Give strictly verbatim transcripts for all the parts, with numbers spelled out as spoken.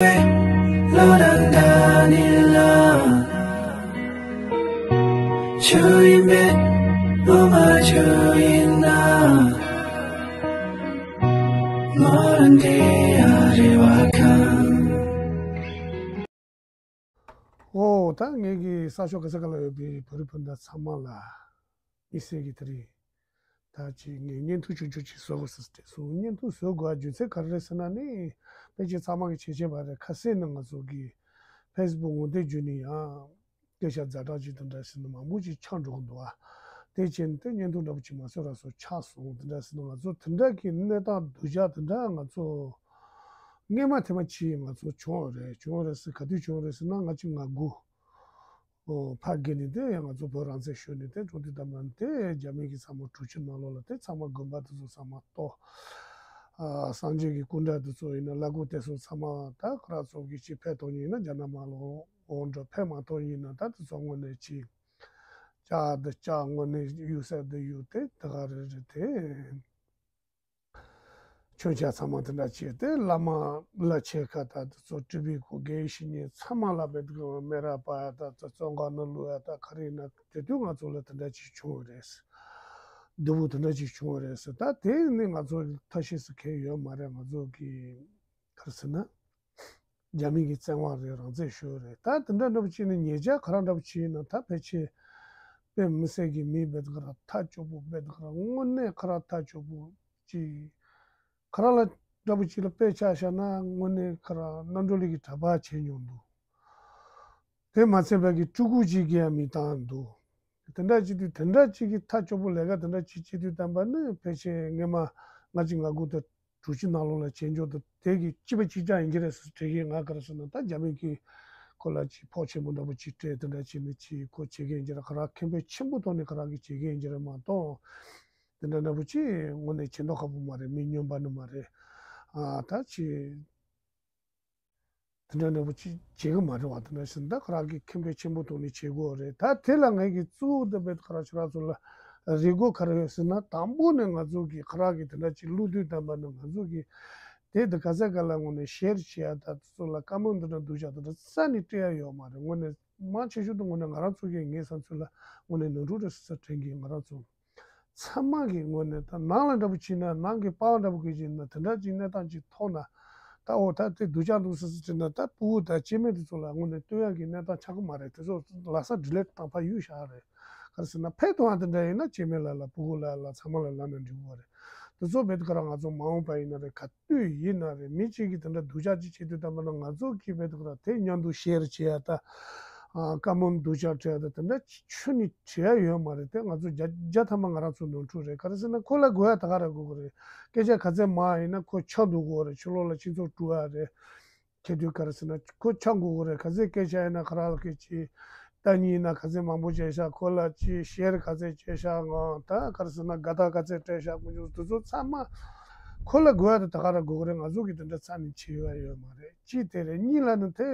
ལོ་ན་ད་ནི་ལ། ཆུ་ཡིན་པས་ལོ་མ་ཆུ་ཡིན་ན། ལོ་ན་འདི་ཡ་རེ་བ་ཁང་། ཨོ། ད་ངེད་ཀྱི་ས་ཕྱོགས་ག་ས་ག་ལ་ཡོད་པའི་བོད་རིགས་སྤུན་ཟླ་ཚང་མ་ལ་དམིགས་བསལ་གྱི་དེ་རིང་ད་ཅིག་ངས་བརྙན་ཐུང་ཆུང་ཆུང་ཅིག་བཟོ་དགོས་ཟེར་དྲན་སོང་། བརྙན་ཐུང་བཟོ་དགོས་པ་རྒྱུ་མཚན་ག་རེ་རེད་ཟེར་ན་ནི། ཕལ་ཆེར་ཚང་མ་གི་བྱེད་བྱེད་པ་རེད། ཁ་སང་ནས་ང་ཚོ་གི་ཕེ་སི་བུག་ངོ་དེབ་བརྒྱུད་ནས་ཡང་སྐད་ཆ་ཛ་དྲག་ཅིག་དེ་འདྲ་ཟེར་ན་མང་པོ་ཅིག་ཆགས་འགྲོ་གི་འདུག་ཨ། དེ་བྱས་ནས་དེ་བརྙན་ཐུང་འདྲ་པོ་ཅིག་མ་བཟོ་ར་བཟོ་ཆགས་སོང་། དེ་འདྲ་ཟེར་ན་ང་ཚོ་དེ་འདྲ་གི་གནས་སྟངས་སྡུག་ཅག་དེ་འདྲ་ང་ཚོ་སྔས་མ་ཐེངས་མ་ཅིག་ང་ཚོ་བྱུང་བ་རེད། བྱུང་བ་རེད་ཟེར། ག་དུས་བྱུང་བ་རེད་ཟེར་ན་ལྔ་བཅུ་ང་དགུ། ཨོ། ཕ་གི་ནི་དེ་ང་ཚོ་བོད་རང་བཙན་ཞུས་ནས་དེ་འགྲོ་དུས་ཙམ་པ་ནི་དེ་རྒྱ་མི་གི་ཚང་མ་གྲུ་ཆུ་ནང་ལོགས་ལ་དེ་ཚང་མ་དགོན་པ་དེ་ཚོ་ཚང་མ་གཏོར། ཨ། སངས་རྒྱས་ཀྱི་སྐུ་འདྲ་དེ་ཚོ་ཡིན་ན་བླ་སྐུ་དེ་ཚོ་ཚང་མ་ད་ཁོ་རང་ཚོ་གི་ཅིག་ཕེབས་ཐུབ་ཡིན་ན་རྒྱ་ནག་མ་ལོག་འོང་འགྲོ། ཕེབས་མ་ཐུབ་ཡིན་ན་ད་དེ་ཚོ་དངོས་གནས་ཅིག་ལྕགས་དེ་ལྕགས། དངོས་གནས་གཡུག་ས་དེ་གཡུག་དེ་དེ་ག་རེ་རེད་དེ། མཆོད་མཇལ་ཚང་མ་དེ་འདྲ་བྱས་ཏེ་བླ་མ་བླ་ཆེན་ཁག་དང་དེ་ཚོ་སྤྲུལ་པའི་སྐུ་དགེ་བཤེས་གཉེན་ཚང་མ་ལ་བེད་ཀྱི་མེ་རག་པ་ཡ་ད་ད་བཙོན་ཁང་ནང་བླུག་ཡ་ད་ག་རེ་ཡིན་ན་དེ་དུས་ང་ཚོ་ལ་དེ་འདྲ་ཅིག་བྱུང་བ་རེད། སྡུག་པོ་དེ་འདྲ་ཅིག་བྱུང་བ་རེད་ཟེར། ད་དེ་ནི་ང་ཚོ་ཐབས་ཤེས་སུ་གང་ཡོད་མ་རེད། ང་ཚོ་གི་ག་རེ་ཟེར་ན། རྒྱ་མི་གི་བཙན་དབང་རེད། རང་བཙན་ཞུ་རེད། ད་དེ་འདྲ་འདྲ་པོ་བྱས་ནས་ཉེས་ཆད་ག་ར་འདྲ་པོ་བྱས་ན་ད་ཕལ་ཆེར་དཔེ་མི་སྲིད་ཀྱི་མི་བེད་ག་ར་ཐག་ཆོད་པོ་བེད་ག་ར་དངོས་གནས་ག་ར་ཐག་ཆོད་པོ་ཅིག་ག་ར་ལ་འདྲ་པོ་ཅིག་ལ་དཔེ་ཆ་བཞག་ན་དངོས་གནས་ག་ར་རྣམ་གྲོལ་གླིང་གི་གྲྭ་པ་བྱས་མྱོང་འདུག་དེ་མ་ཚད་པ་གི་སྤྲུལ་སྐུ་ཅིག་གིས་ཡང་མི་བཏང་འདུག་དེ་འདྲ་བྱེད་དུས་དེ་འདྲ་ཅིག་གི་ཐག་ཆོད་པོ་ལས་ཀ་དེ་འདྲ་ཅིག་བྱེད་དུས་ཙམ་པ་ནི་ཕལ་ཆེར་སྔས་མ་ལྔ་བཅུ་ང་དགུ་དང་གྲུ་ཆུ་ནང་ལོགས་ལ་བྱེད་འཇོག་དང་དེ་གི་གཅིག་པ་གཅིག་རྐྱང་ཡིན་གྱི་རེད་ཟེར་དྲན་གྱི། ང་ག་རེ་ཟེར་ན་ད་རྒྱ་མི་གིས་ཁོ་ལ་ཅིག་ཕོགས་ཆེན་པོ་འདྲ་པོ་ཅིག་སྤྲད་དེ་འདྲ་བྱས་ནས་ཅིག་ཁོ་བྱེད་མཁན་ཡིན་གྱི་རེད། ག་ར་ཁེ་ཕན་ཆེན་པོ་ཐོག་ནས་ག་ར་གིས་བྱེད་མཁན་ཡིན་གྱི་རེད་མ་གཏོགས་དེ་འདྲ་འདྲ་པོ་ཅིག་དངོས་གནས་བྱེད་མདོག་ཁ་པོ་མ་རེད། མི་སྨྱོན་པ་ནི་མ་རེད། ཨ། ད་ཅིག་དེ་འདྲ་འདྲ་པོ་ཅིག་བྱེད་གི་མ་རེད་བ། དེ་འདྲ་ཟེར་ན་ད་ག་ར་གིས་ཁེ་ཕན་ཆེན་པོ་ཐོག་ནས་བྱེད་དགོས་རེད། ད་དེ་ལ་ངས་ཀྱི་གཙོ་བོ་དེ་བེད་ག་ར་ཁྱེད་རང་ཚོ་ལ་རེ་སྐུལ་ག་རེ་ཡོད་ཟེར་ན། དང་པོ་ནས་ང་ཚོ་གིས་ག་ར་གིས་དེ་འདྲ་ཅིག་བླུག་དུས་ཙམ་པ་ནས་ང་ཚོ་གིས་དེ་དེ་ག་ས་ག་ལ་དངོས་གནས་ཤེར་བྱེད་ཡ་ད་དེ་ཚོ་ལ་བཀའ་མོལ་འདི་འདྲ་སྡུག་ཅག་དེ་འདྲ་རྩ་ནས་སྤྲད་ཡ་ཡོད་མ་རེད། དངོས་གནས་མང་ཆེ་ཤོས་དེ་དངོས་གནས་ང་རང་ཚོ་གིས་ངའི་བསམ་ཚུལ་ལ་དངོས་གནས་ནོར་འཁྲུལ་རེད་ཟེར་དྲན་གྱི། ང་རང་ཚོ་ཚང་མ་གི་ངོས་ནས་ད་ནང་ལ་འདྲ་པོ་ཕྱིན་ན་ནང་གི་པར་འདྲ་པོ་གི་ཕྱིན་ན་དེ་འདྲ་ཅིག་གནས་སྟངས་ཅིག་མཐོང་ན་ད་འོ་ད་དེ་སྡུག་ཅག་འདུག་ཟེར་ཟེར་ན་ད་ཕྲུ་གུ་དང་སྐྱེ་དམན་དེ་ཚོ་ལ་དངོས་གནས་སྟོན་ཡག་གི་གནས་སྟངས་ཆགས་ཀྱི་མ་རེད། དེ་ཚོ་ལ་ས་ཌི་ལེཊ་བཏང་ཕར་གཡུག་བཞག་རེད། ག་རེ་ཟེར་ན་ཕན་ཐོགས་ཡག་དེ་འདྲ་ཡིན་ན་སྐྱེ་དམན་ལ་ལ་ཕྲུ་གུ་ལ་ལ་ཚང་མ་ལ་ལབ་ན་འགྲིག་གི་རེད། དེ་ཚོ་བེད་ག་ར་ང་ཚོ་མ་འོངས་པ་ཡིན་ན་རེད། ག་དུས་ཡིན་ན་རེད། མི་གཅིག་གིས་དེ་འདྲ་སྡུག་ཅག་ཅིག་བྱེད་དུས་ཙམ་པ་ན་ང་ཚོ་གིས་བེད་ག་ར་དེ་མཉམ་དུ་ཤེར་བྱེད་ཡ་ད། ཨ། བཀའ་མོལ་སྡུག་ཅག་སྤྲད་ཡ་ད་དེ་འདྲ་ཁྱོན་ནས་བྱེད་ཡ་ཡོད་མ་རེད། དེ་ང་ཚོ་བརྒྱ་བརྒྱ་ཐམ་པ་ང་རང་ཚོ་ནོར་འཁྲུལ་རེད། ག་རེ་ཟེར་ན་ཁོ་ལ་དགོས་ཡ་ད་ག་ར་དགོས་ཀྱི་རེད། སྐད་ཆ་ག་ཚད་མང་ཡིན་ན་ཁོ་ཆགས་འགྲོ་དགོས་རེད། ཕྱི་ལོགས་ལ་སྤྱི་ཚོགས་དཀྲུག་ཡ་རེད། ཁྱེད་དུས་ག་རེ་ཟེར་ན་ཁོ་ཆགས་དགོས་ཀྱི་རེད། ག་ཚད་སྐད་ཆ་ཡིན་ན་ག་ར་སྐད་ཆ་ལྟ་ཉིན་ན་ག་ཚད་མང་པོ་བྱས་ཤག་ཁོ་ལ་ཅིག་ཤེར་ག་ཚད་བྱས་ཤག་ང་ད་ག་རེ་ཟེར་ན་དགའ་རྟགས་ག་ཚད་སྤྲད་ཤག་དཀོན་མཆོག་དེ་ཚོ་ཚང་མ་ཁོ་ལ་དགོས་ཡ་དེ་ད་ག་ར་དགོས་ཀྱི་རེད། ང་ཚོ་གིས་དེ་འདྲ་རྩ་ནས་བྱེད་ཡ་ཡོད་མ་རེད། གཅིག་དེ་རེད། གཉིས་ལ་ནི་དེ་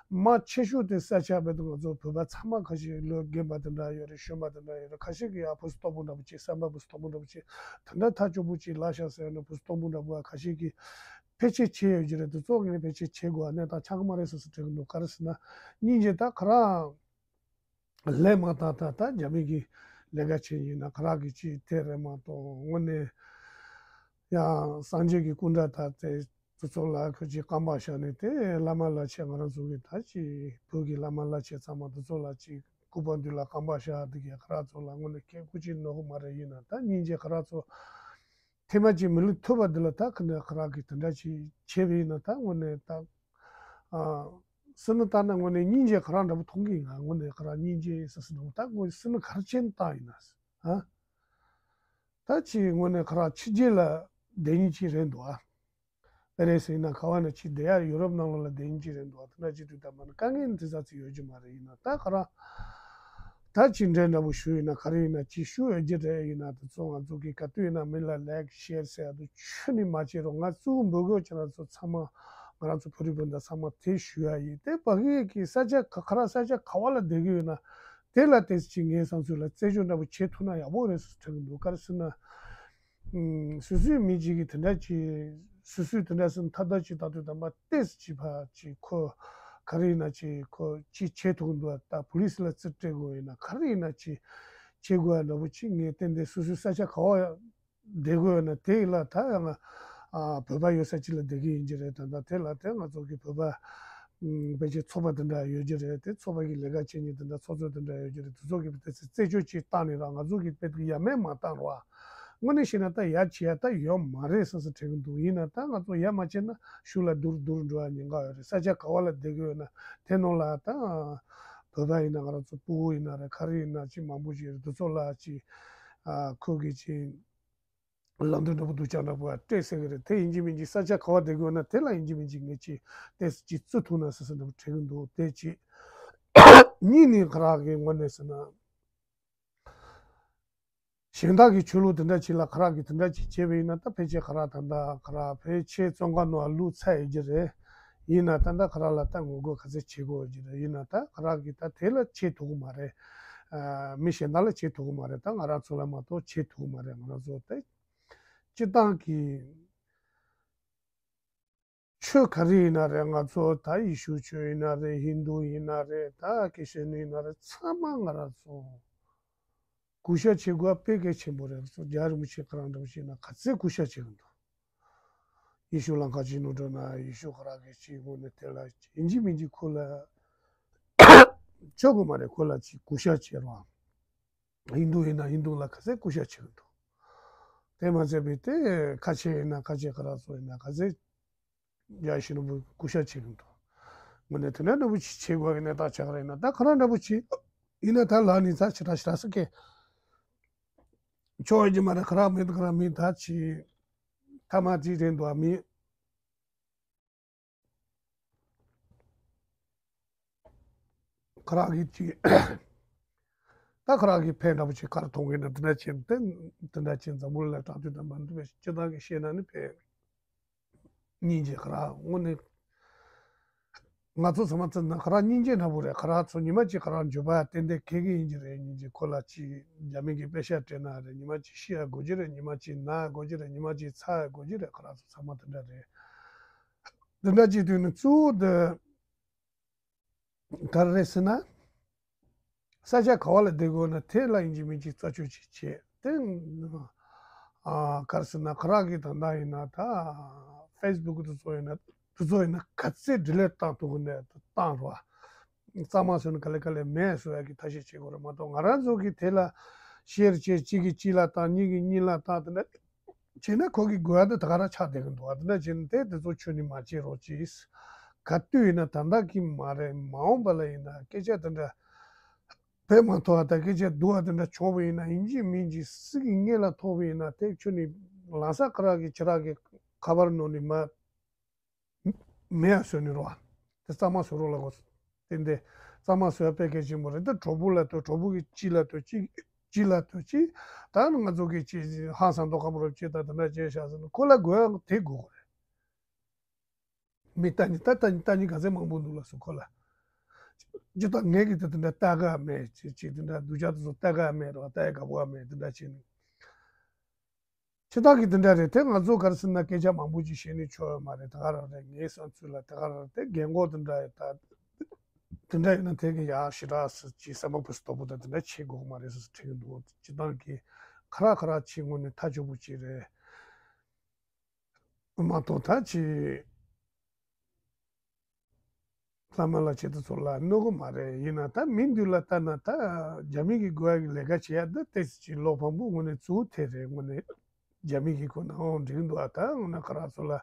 མང་ཆེ་ཤོས་དེ་ས་ཆ་བེད་དུ་ང་ཚོ་བོད་པ་ཚང་མ་ཁ་ཤས་ལོ་རྒན་པ་དེ་འདྲ་ཡོད་རེད། གཞོན་པ་དེ་འདྲ་ཡོད་རེད། ཁ་ཤས་ཀྱིས་ཡ་བུ་སྟོབས་པོ་འདྲ་པོ་བྱེད། བསམ་པ་བུ་སྟོབས་པོ་འདྲ་པོ་བྱེད། དེ་འདྲ་ཐག་ཆོད་པོ་ཅིག་ལབ་ཤག་ཟེར་ན་བུ་སྟོབས་པོ་འདྲ་པོ་ཁ་ཤས་ཀྱིས་ཕལ་ཆེར་བྱས་ཡོད་ཀྱི་རེད། དེ་ཚོ་ངས་ཕལ་ཆེར་བྱེད་དགོས་པ་གནས་སྟངས་ཆགས་ཀྱི་མ་རེད་ཟེར་ཟེར་དྲན་གྱི་འདུག་ག་རེ་ཟེར་ན་སྙིང་རྗེ་ད་ག་རང་ལས་མ་བཏང་ད་ད་རྒྱ་མི་གི་ལས་ཀ་བྱེད་ཡིན་ན་ག་ར་གི་ཅིག་དེ་རེད་མ་གཏོགས་དངོས་གནས་ཡང་སངས་རྒྱས་ཀྱི་སྐུ་འདྲ་ད་དེ་དེ་ཚོ་ལ་ཁོ་ཅིག་རྐང་པ་བཞག་ནས་དེ་བླ་མ་བླ་ཆེན་ང་རང་ཚོ་གི་ད་ཅིག་བོད་ཀྱི་བླ་མ་བླ་ཆེན་ཚང་མ་དེ་ཚོ་ལ་ཅིག་སྐུ་པར་མདུན་ལ་རྐང་པ་བཞག་དེ་གི་ག་ར་ཚོ་ལ་དངོས་གནས་ཁྱད་ཁོ་ཅིག་ནོར་གི་མ་རེད། ཡིན་ན་ད་སྙིང་རྗེ་ག་ར་ཚོ་ཐེངས་མ་གཅིག་མི་ལུས་ཐོབ་པ་འདི་ལ་ད་ཁ་ནས་ཁ་རག་གི་དེ་འདྲ་ཅིག་བྱས་པ་ཡིན་ན་ད་དངོས་གནས་ད་ཨ་སུ་ནི་ལྟ་ན་དངོས་གནས་སྙིང་རྗེ་ཁ་རག་འདྲ་པོ་མཐོང་གི། ང་དངོས་གནས་ཁ་རག་སྙིང་རྗེ་ས་སུ་འདྲ་པོ་ད་དངོས་སུ་ནི་གར་ཆེན་བཏང་ཡིན་ན་ཨ་ད་ཅིག་དངོས་གནས་ཁ་རག་ཕྱི་རྒྱལ་ལ་བསྡད་ཉིན་ཅིག་རེད་འདུག་ཨ། པེ་རེ་སི་ཡིན་ན་ག་བ་ན་ཅིག་བསྡད་ཡ། ཡུ་རོབ་ནང་ལོགས་ལ་བསྡད་ཉིན་ཅིག་རེད་འདུག་ཨ། དེ་འདྲ་ཅིག་དུས་ད་མ་ནི་དཀའ་ངལ་འདི་ཙམ་ཅིག་ཡོད་རྒྱུ་མ་རེད། ཡིན་ན་ད་ཁ་རག་ད་ཅི་འདྲ་འདྲ་པོ་ཞུ་ཡིན་ན་ག་རེ་ཡིན་ན་ཅི་ཞུ་ཡོད་རྒྱུ་རེད། ཡིན་ན་དེ་ཚོ་ང་ཚོ་གི་ག་དུས་ཡིན་ན་མི་ལ་ལའིཀ་ཤེར་ཟེར་ཡ་དུ་ཁྱོན་ནས་མ་བྱེད་རོགས། ང་གཙོ་བོ་འབོད་སྐུལ་བྱེད་ན་ཚོ་ཚང་མ་ང་རང་ཚོ་བོད་རིགས་སྤུན་ཟླ་ཚང་མ་དེ་ཞུ་ཡ་ཡིན། དེ་བ་གི་གི་ས་ཆ་ག་ག་ར་ས་ཆ་ག་བ་ལ་བསྡད་གི་ཡོད་ན་དེ་ལ་དེ་ཅི་ངའི་བསམ་ཚུལ་ལ་རྩད་གཅོད་འདྲ་པོ་བྱེད་ཐུབ་ན་ཡག་པོ་རེད་ཟེར་དྲན་གི་འདུག་ག་རེ་ཟེར་ན། ཨུམ། སོ་སོའི་མི་གཅིག་གིས་དེ་འདྲ་ཅིག་ སུ་སུས་དེ་འདྲ་སེ་ཐ་དད་ཅིག་ད་དུས་དམ་པ་ཏེས་ཅིག་ཕ་ཅིག་ཁོ་ག་རེ་ཡིན་ན་ཅིག་ཁོ་ཅིག་བྱེད་ཐུབ་འདུག་ད་པུ་ལིས་ལ་རྩིས་སྤྲད་དགོས་ཡིན་ན་ག་རེ་ཡིན་ན་ཅིག་བྱེད་དགོས་ཡ་འདྲ་པོ་ཅིག་ངས་ཏན་ཏན་སུ་སུས་ས་ཆ་ག་བ་བསྡད་དགོས་ཡོད་ན་དེ་ལ་ད་ཡང་ཨ་བོད་པ་ཡོད་ས་ཅིག་ལ་བསྡད་ཀྱི་ཡིན་གྱི་རེད། ད་ལྟ་དེ་ལ་དེ་ང་ཚོ་གི་བོད་པ་ཕལ་ཆེར་ཚོགས་པ་དེ་འདྲ་ཡོད་ཀྱི་རེད། དེ་ཚོགས་པ་གི་ལས་ཀ་བྱེད་མཁན་དེ་འདྲ་ཚོགས་གཙོ་དེ་འདྲ་ཡོད་ཀྱི་རེད། དེ་ཚོ་གི་དེ་ཚེ་རྩད་གཅོད་ཅིག་བཏང་ནས་ར་ང་ཚོ་གི་དཔེ་དེ་ཡ་མེད་མ་བཏང་རོགས། དངོས་གནས་བཤད་ན་ད་ཡ་བྱེད་ཡ་ད་ཡོད་མ་རེད་བསམ་བསམ་དྲན་གྱི་འདུག་ཡིན་ན་ད་ང་ཚོ་ཡ་མ་བྱས་ན་ཤུགས་ལ་སྡུར་སྡུར་འགྲོ་ཡ་ཉེན་ཁ་ཡོད་རེད། ས་ཆ་ག་བ་ལ་བསྡད་ཀྱི་ཡོད་ན་དེ་ནང་ལ་ད་བོད་པ་ཡིན་ན་ང་རང་ཚོ་སྤུ་གུ་ཡིན་ན་རེད། ག་རེ་ཡིན་ན་ཅིག་མང་པོ་ཅིག་རེད། དེ་ཚོ་ལ་ཅིག་ཨ་ཁོ་གི་ཅིག་ལམ་སྟོན་འདྲ་པོ་སྡུག་ཅག་འདྲ་པོ་ཡང་སྤྲད་ཟེར་གི་རེད། དེ་ཡིན་གཅིག་མིན་གཅིག་ས་ཆ་ག་བ་བསྡད་དགོས་ན་དེ་ལ་ཡིན་གཅིག་མིན་གཅིག་ངས་ཅིག་ཏོག་ཙམ་ཅིག་བརྩི་ཐུབ་ན་ཟེར་ཟེར་འདྲ་པོ་དྲན་གི་འདུག་དེ་གཅིག་གཉིས་ནི་ཁ་རག་གི་ངོས་ནས་ཟེར་ན། གཞན་དག་གི་ཆོས་ལུགས་དེ་འདྲ་ཅིག་ལ་ཁ་རག་གི་དེ་འདྲ་ཅིག་བྱས་པ་ཡིན་ན་ད་ཕལ་ཆེར་ཁ་རག་ད་ལྟ་ཁ་རག་ཕལ་ཆེར་བཙོན་ཁང་ནང་ལ་བླུགས་ཚར་ཡོད་ཀྱི་རེད། ཡིན་ན་ད་ལྟ་ཁ་རག་ལ་ད་ངོ་རྒོལ་ག་ཚད་བྱེད་དགོས་ཡོད་ཀྱི་རེད། ཡིན་ན་ད་ཁ་རག་གི་ད་དེ་ལ་བྱེད་ཐུབ་ཀྱི་མ་རེད། ཨ་མི་གཞན་དག་ལ་བྱེད་ཐུབ་ཀྱི་མ་རེད། ད་ང་རང་ཚོ་ལ་མ་གཏོགས་བྱེད་ཐུབ་ཀྱི་མ་རེད། ང་རང་ཚོ་ད་སྤྱིར་བཏང་གི་ཆོས་ག་རེ་ཡིན་ན་རེད། ང་ཚོ་ད་ཡེ་ཤུ་ཆོས་ཡིན་ན་རེད། ཧིན་དུ་ཡིན་ན་རེད། ད་ཀི་ཤན་ཡིན་ན་རེད། ཚང་མ་ང་རང་ཚོ་གུས་ཞབས་བྱེད་དགོས་དཔེ་གལ་ཆེན་པོ་རེད། ང་ཚོ་རྒྱལ་བ་རིན་པོ་ཆེ་ཁོ་རང་འདྲ་བོ་ཞིག་ཡིན་ན་ག་ཚད་གུས་ཞབས་བྱེད་གི་འདུག་ཡེ་ཤུ་ལ་ཁ་ཅིག་ནང་འགྲོ་ན་ཡེ་ཤུ་ཁོ་རང་གི་ཅིག་དངོས་གནས་དེ་ལ་ཡིན་གཅིག་མིན་གཅིག་ཁོ་ལ་ཆོག་གི་མ་རེད། ཁོ་ལ་ཅིག་གུས་ཞབས་བྱེད་རོགས། ཧིན་དུ་ཡིན་ན་ཧིན་དུ་ལ་ག་ཚད་གུས་ཞབས་བྱེད་གི་འདུག་དེ་མ་ཚད་པའི་དེ་ཁ་ཆེ་ཡིན་ན་ཁ་ཆེ་ཁ་རག་ཚོ་ཡིན་ན་ག་ཚད་རྒྱལ་ཞིང་རིན་པོ་གུས་ཞབས་བྱེད་གི་འདུག་དངོས་གནས་དེ་འདྲ་འདྲ་པོ་ཅིག་བྱེད་དགོས་ཀྱི་གནས་སྟངས་ཆགས་ཀྱི་རེད་ན། ད་ཁོ་རང་འདྲ་པོ་ཅིག་ཡིན་ན་ད་ལ་ནི་ཚ་ཞེ་དྲག་ཞེ་དྲག་ཟེར་གི་ཆོག་ཡོད་ཀྱི་མ་རེད། ཁོ་རང་མི་ཁོ་རང་མི་ད་ཅིག་ཐ་མ་ཅིག་རེད་འདུག་ཨ། མི་ཁོ་རང་གི་ཅིག་ད་ཁོ་རང་གི་ཕན་འདྲ་པོ་ཅིག་ག་རེ་མཐོང་གི་ན་དེ་འདྲ་བྱས་ཏེ་དེ་འདྲ་བྱས་འཛམ་བུ་གླིང་ལ་དྲག་དུས་དང་མ་འདུག་པའི་སྤྱི་བཏང་གི་བཤད་ན་ནི་ཕན། སྙིང་རྗེ་ཁོ་རང་དངོས་གནས་ང་ཚོ་ཚང་མ་བརྩིས་ན་ཁོ་རང་སྙིང་རྗེ་འདྲ་པོ་རེད། ཁོ་རང་ཚོ་ཉི་མ་གཅིག་ཁོ་རང་འགྱོད་པ་ཏན་ཏན་འཁེལ་གི་ཡིན་གྱི་རེད། སྙིང་རྗེ་ཁོ་ལ་ཅིག་རྒྱ་མི་གི་པེ་ཤ་སྤྲད་ན་རེད། ཉི་མ་གཅིག་ཤི་ཡ་དགོས་ཀྱི་རེད། ཉི་མ་གཅིག་ན་ཡ་དགོས་ཀྱི་རེད། ཉི་མ་གཅིག་ཚ་ཡ་དགོས་ཀྱི་རེད། ཁོ་རང་ཚོ་ཚང་མ་དེ་འདྲ་རེད། དེ་འདྲ་བྱེད་དུས་ནི་གཙོ་བོ་དེ་ག་རེ་རེད་ཟེར་ན། ས་ཆ་ག་བ་ལ་བསྡད་དགོས་ན་དེ་ལ་ཡིན་གཅིག་མིན་གཅིག་རྩད་གཅོད་ཅིག་བྱེད་དེ། ཨ་ག་རེ་ཟེར་ན་ཁོ་རང་གི་ད་ལྟ་ཡིན་ན་ད་ཕེ་སི་བུག་དེ་ཚོ་ཡིན་ན་དེ་ཚོ་ཡིན་ན་ག་ཚད་ཌི་ལིཊ་བཏང་ཐུབ་ཀྱི་ནས་བཏང་རོགས། གཙང་མ་བཟོས་ནས་ག་ལེ་ག་ལེ་མེད་བཟོ་ཡ་གི་ཐབས་ཤེས་བྱེད་དགོས་རེད་མ་གཏོགས། ང་རང་ཚོ་གི་དེ་ལ་ཤེར་བྱས་གཅིག་གིས་གཅིག་ལ་བཏང་། གཉིས་ཀྱིས་གཉིས་ལ་བཏང་། དེ་འདྲ་བྱས་ན་ཁོ་གི་དགོས་ཡ་དེ་ད་ག་རང་ཆགས་བསྡད་ཀྱི་འདུག་དེ་འདྲ་བྱས་ན་དེ་དེ་ཚོ་ཁྱོན་ནས་མ་བྱེད་རོགས་གྱིས། ག་དུས་ཡིན་ན་ད་ལྟ་གི་མ་རེད། མ་འོངས་པ་ལ་ཡིན་ན་སྐད་ཆ་དེ་འདྲ་བེད་མ་ཐོག་ད་སྐད་ཆ་སྡུག་པ་དེ་འདྲ་བྱུང་བ་ཡིན་ན་ཡིན་གཅིག་མིན་གཅིག་སུ་གི་སྔོན་ལ་ཐོགས་པ་ཡིན་ན་དེ་ཁྱོན་ནས་ལམ་སང་ཁོ་རང་གི་ཁྱེད་རང་གི་ཁ་པར་ནང་ནས་མ་མེད་ཡ་བཟོས་ནས་རོགས། དེ་གཙང་མ་བཟོ་རོགས་ལབ་དགོས། དེ་འདི་གཙང་མ་བཟོ་ཡ་དཔེ་གལ་ཆེན་པོ་རེད། དེ་གྲོགས་པོ་ལ་ལྟོས། གྲོགས་པོ་གིས་གཅིག་ལ་ལྟོས། གཅིག་གཅིག་ལ་ལྟོས་གཅིག་ད་ནི་ང་ཚོ་གིས་གཅིག་ཧང་སང་མདོག་ཁ་པོ་རེད་གཅིག་ད་དེ་འདྲ་བྱས་བཞག་ཟེར་ན་ཁོ་ལ་དགོས་ཡ་དེ་དགོས་དགོས་རེད། མི་ལྟ་ཉིན་ལྟ་ལྟ་ཉིན་ལྟ་ཉིན་ག་ཚད་མང་པོ་འདུག་ལབ་སོང་ཁོ་ལ། ཇི་ལྟར་ངས་གི་དེ་དེ་འདྲ་ལྟ་ག་མེད། ཅིག་ཅིག་དེ་འདྲ་སྡུག་ཅག་དེ་ཚོ་ལྟ་ག་མེད་རོགས། ལྟ་ཡ་དགའ་པོ་ཡ་མེད། དེ་འདྲ་བྱས་ནས། སྤྱིར་བཏང་གི་དེ་འདྲ་རེད། དེ་ང་ཚོ་ག་རེ་ཟེར་ན་སྐད་ཆ་མང་པོ་ཅིག་བཤད་ནས་ཆོག་ཡོད་མ་རེད། ད་ག་རང་རེད། ངའི་བསམ་ཚུལ་ལ་ད་ག་རང་རེད། དེ་རྒན་གོག་དེ་འདྲ་ཡོད་ད། དེ་འདྲ་ཡོད་ན་དེ་གི་ཡ་ཞེ་དྲག་སུ་ཅིག་བསམ་པ་སྟོབས་པོ་དང་དེ་འདྲ་བྱེད་དགོས་མ་རེད་ཟེར་དྲན་གི་འདུག་སྤྱིར་བཏང་གི་ཁ་རག་ཁ་རག་ཅིག་དངོས་གནས་ཐག་ཆོད་པོ་ཅིག་རེད། མ་གཏོགས་ད་ཅིག་བླ་མ་ལ་ཆེད་དུ་ཚོགས་ལ་གནོད་གི་མ་རེད། ཡིན་ན་ད་མི་འདུས་ལ་ལྟ་ན་ད་རྒྱ་མི་གི་དགོས་ཡ་གི་ལས་ཀ་བྱེད་ཡ་འདི་ཏོག་ཙམ་ཅིག་བློ་ཕམ་པོ་དངོས་གནས་གཙོ་བོ་དེ་རེད། དངོས་གནས་རྒྱ་མི་གི་ཁོ་ན་འོང་འགྲིག་འདུག་ཨ་ད་དངོས་གནས་ཁོ་རང་ཚོ་ལ་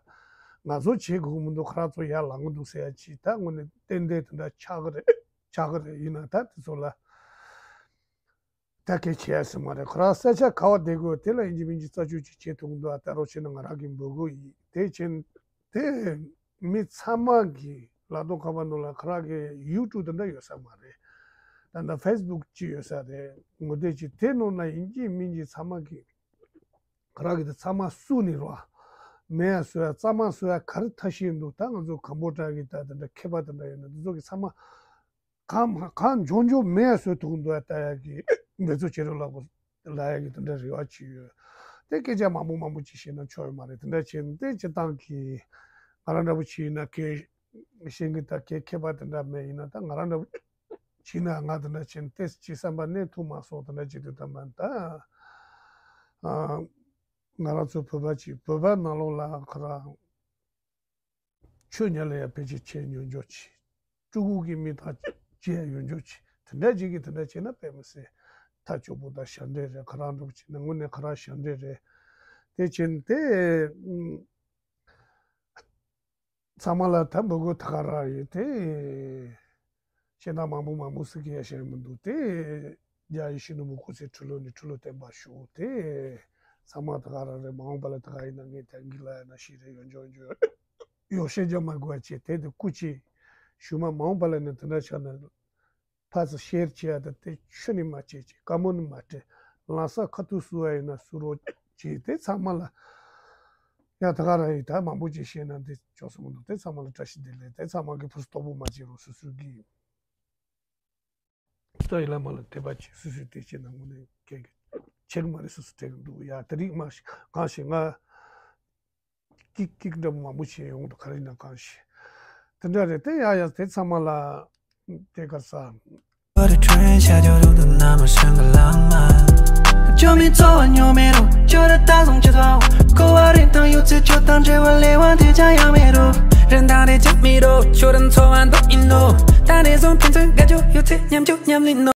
ང་ཚོ་བྱེད་དགོས་མི་འདུག་ཁོ་རང་ཚོ་ཡར་ལངས་གི་འདུག་ཟེར་ཡ་ཅིག་ད་དངོས་གནས་ཏན་ཏན་དེ་འདྲ་ཆགས་གི་རེད། ཆགས་གི་རེད། ཡིན་ན་ད་དེ་ཚོ་ལ། ད་གལ་ཆེ་ཡ་ཟེར་མ་རེད། ཁོ་རང་ས་ཆ་ག་བ་བསྡད་དགོས་དེ་ལ་ཡིན་གཅིག་མིན་གཅིག་རྩད་གཅོད་ཅིག་བྱེད་ཐུབ་འདུག་ཨ་ད་རོགས་བྱས་ན་ང་རང་གི་འབོད་སྐུལ་ཡིན། དེ་བྱས་དེ་མི་ཚང་མ་གི་ལག་ཐོག་ཁ་པར་ནང་ལ་ཁོ་རང་གི་ཡུ་ཊུབ་དེ་འདྲ་ཡོད་ས་མ་རེད། ད་ལྟ་ཕེ་སི་བུག་ཅིག་ཡོད་ས་རེད། ངོ་དེབ་ཅིག་དེ་ནང་ལ་ཡིན་གཅིག་མིན་གཅིག་ཚང་མ་གི་ཁོ་རང་གི་དེ་ཚང་མ་བསུ་ནས་རོགས། མེད་ཡ་བཟོ་ཡ་གཙང་མ་བཟོ་ཡ་ག་རེ་ཐབས་ཤེས་འདུག་ད་ང་ཚོ་ཀམ་པོ་ཌ་གི་ད་དེ་འདྲ་མཁས་པ་དེ་འདྲ་ཡོད་ན་དེ་ཚོ་གི་ཚང་མ། གང་གང་འཇོན་འཇོན་མེད་བཟོ་ཐུབ་འདུག་ལྟ་ཡག་གི་འབད་རྩོལ་བྱེད་རོགས་ལབ་དགོས་ལབ་ཡག་གི་དེ་འདྲ་རེ་བ་ཅིག་ཡོད། དེ་སྐད་ཆ་མང་པོ་མང་པོ་ཅིག་བཤད་ན་ཆོག་ཡོད་མ་རེད། དེ་འདྲ་བྱས་ནས་དེ་སྤྱིར་བཏང་གི་ང་རང་འདྲ་པོ་ཅིག་ཡིན་ན་གལ་ཤེས་ཀྱི་ད་གལ་མཁས་པ་དེ་འདྲ་མེད། ཡིན་ན་ད་ང་རང་འདྲ་པོ་ཅིག་ན་ང་དེ་འདྲ་བྱས་ནས་དེ་ཅིག་བསམ་པ་གནས་ཐུབ་མ་སོང་། དེ་འདྲ་བྱེད་དུས་ད་མ་ད་ཨ་ང་རང་ཚོ་བོད་པ་ཅིག་བོད་པ་ནང་ལོགས་ལ་ཁོ་རང་ཆོས་ཉན་ལ་ཡང་ཕལ་ཆེར་ཆེས་ཉོན་འཇོག་ཆེ། སྤྲུལ་སྐུ་གི་མི་དང་ཆེས་ཉོན་འཇོག་ཆེ། དེ་འདྲ་ཅིག་གིས་དེ་འདྲ་བྱས་ན་དཔེ་མི་སྲིད་ཐབས་སྐྱོ་པོ་དང་ཞབས་འདྲེན་རེད། ཁོ་རང་འདྲ་པོ་བྱས་ན་དངོས་གནས་ཁོ་རང་ཞབས་འདྲེན་རེད། དེ་བྱས་ནས་དེ་ཚང་མ་ལ་ད་འབོད་སྐུལ་ད་ག་རང་ཡོད་དེ། བཤད་སྟངས་མང་པོ་མང་པོ་ཟེར་གྱི་ཡ་ཞིག་མི་འདུག་སྟེ། རྒྱ་ཡི་ཤིན་ནུ་མུ་ཀུ་སེ་ཁྲི་ལོ་ནས་ཁྲི་ལོ་བརྟན་པ་བཞུགས་ཏེ། ཚང་མ་ད་ག་རང་རེད། མ་འོངས་པ་ལ་ད་ག་ཡིན་ན་ངས་ད་འགི་ལ་ཡ་ན་ཤི་རེད། ཡོ་འཇོ་འཇོ་ཡོ་ཤེས་རྒྱ་མ་དགོས་པ་བྱས་དེ་དེ་སྐུ་ཅི་ཞུ་མ། མ་འོངས་པ་ལ་ནི་དེ་འདྲ་ཆགས་ན་ཕར་ཚུར་ཤེར་བྱེད་ཡ་ད་དེ་ཆུ་ནི་མ་བྱེད་ཅིག་དཀའ་མོ་ནི་མ་སྤྲད། ལམ་སང་ཁ་ཐུག་བསུ་བ་ཡིན་ན་བསུ་རོགས་བྱས་དེ་ཚང་མ་ལ། ཡང་ད་ག་རང་ཡིན་ད་མང་པོ་ཅིག་བཤད་ན་འདི་ཆོག་སོང་མི་འདུག་དེ་ཚང་མ་ལ་བཀྲ་ཤིས་བདེ་ལེགས། དེ་ཚང་མ་གི་ཕུར་སྟོབས་པོ་མ་བྱེད་རོགས། སོ་སོ་གི་ལྟ་ཡི་ལ་མ་ལ་དད་པ་བྱེད། སོ་སོའི་དེ་བྱེད་ན་དངོས་གནས་སྐད་ཀྱི་ཆེར་མ་རེད། སོ་སོ་དྲན་གི་འདུག་ཡ་དེ་རིགས་མ་ཞིག་གང་ཞིག་ང་ཀིག་ཀིག་འདྲ་མང་པོ་བྱས་ཡོང་འདུག་ག་རེ་ཡིན་ན་གང་ཞིག་དེ་འདྲ་རེད། དེ་ཡ་ཡ་དེ་ཚང་མ་ལ་དེ་ག་ས། 我的春夏就如同那么像个浪漫，救命做完又没路，就得打从街头，可我人当有次就当这碗里碗的家养没路，人当的家没路，就能做完都一路，但那种天真感觉有次念就念你路。